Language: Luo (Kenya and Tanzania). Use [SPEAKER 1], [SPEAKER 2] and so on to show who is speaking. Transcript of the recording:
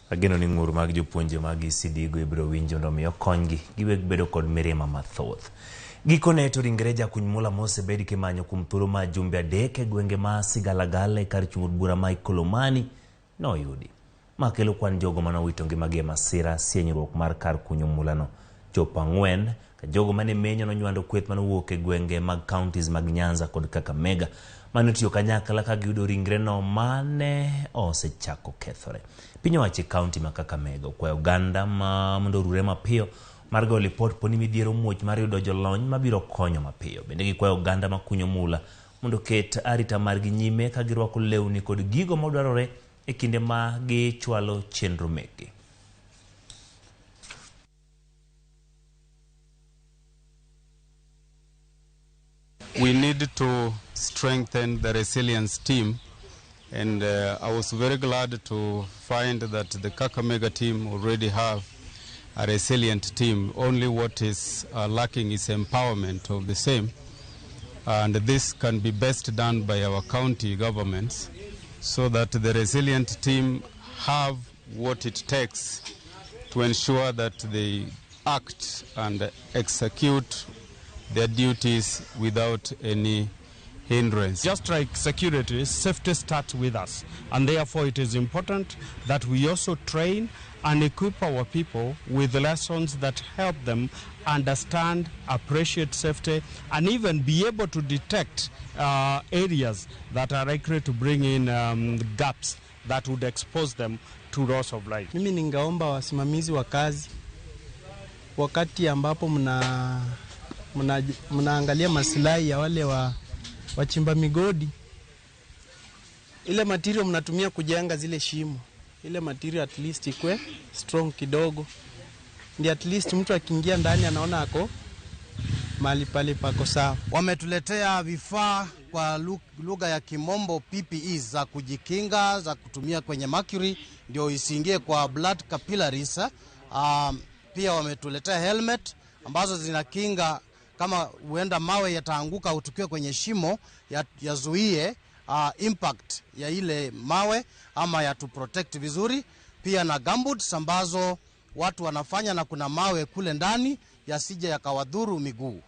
[SPEAKER 1] Ageno ni ng'ur mag jopuonje mag ECD go ibiro winjo mondo mi okonygi giweg bedo kod mirima mathoth. Gikone to ringre jakuny mula mosebed kimanyo kuom thuolo mar jumbe 3 e gwenge ma Sigalagala e kar chung' od bura ma Ikolomani noyudi. Ma kelo kwan jogo mane owito ngimagi e masira sienyruok mar kar kunyo mulano chopo 4 ka jogo mane menyo nonywando kweth mane owuok e gwenge mag counties mag Nyanza kod Kakamega mane otiyo kanyakla ka giyudo ringreno mane osechako kethore. Piny owacho e county ma Kakamega okwayo oganda ma mondo orure mapiyo mar goyo lipot poni midhiero muoch mar yudo jolony mabiro konyo mapiyo. Bende gikwayo oganda makunyo mula mondo oket arita margi nyime ka girwako lewni kod gigo madwarore e kinde ma gichwalo chenro mekgi.
[SPEAKER 2] We need to strengthen the resilience team, and I was very glad to find that the Kakamega team already have a resilient team. Only what is lacking is empowerment of the same, and this can be best done by our county governments so that the resilient team have what it takes to ensure that they act and execute their duties without any hindrance.
[SPEAKER 3] Just like security, safety starts with us, and therefore it is important that we also train and equip our people with lessons that help them understand, appreciate safety, and even be able to detect areas that are likely to bring in gaps that would expose them to loss of life.
[SPEAKER 4] Mimi ningeomba wasimamizi wa kazi, wakati ambapo mnaangalia maslahi ya wale wachimba migodi, ile material mnatumia kujenga zile shimo, ile material at least ikwe strong kidogo, ndio at least mtu akiingia ndani anaona ako mahali pale pako sawa.
[SPEAKER 5] Wametuletea vifaa kwa lugha ya kimombo PPE za kujikinga, za kutumia kwenye mercury ndio isiingie kwa blood capillaries. Pia wametuletea helmet ambazo zinakinga kama huenda mawe yataanguka utukiwe kwenye shimo, yazuie impact ya ile mawe ama ya to protect vizuri. Pia na gumboots ambazo watu wanafanya na kuna mawe kule ndani yasije yakawadhuru miguu.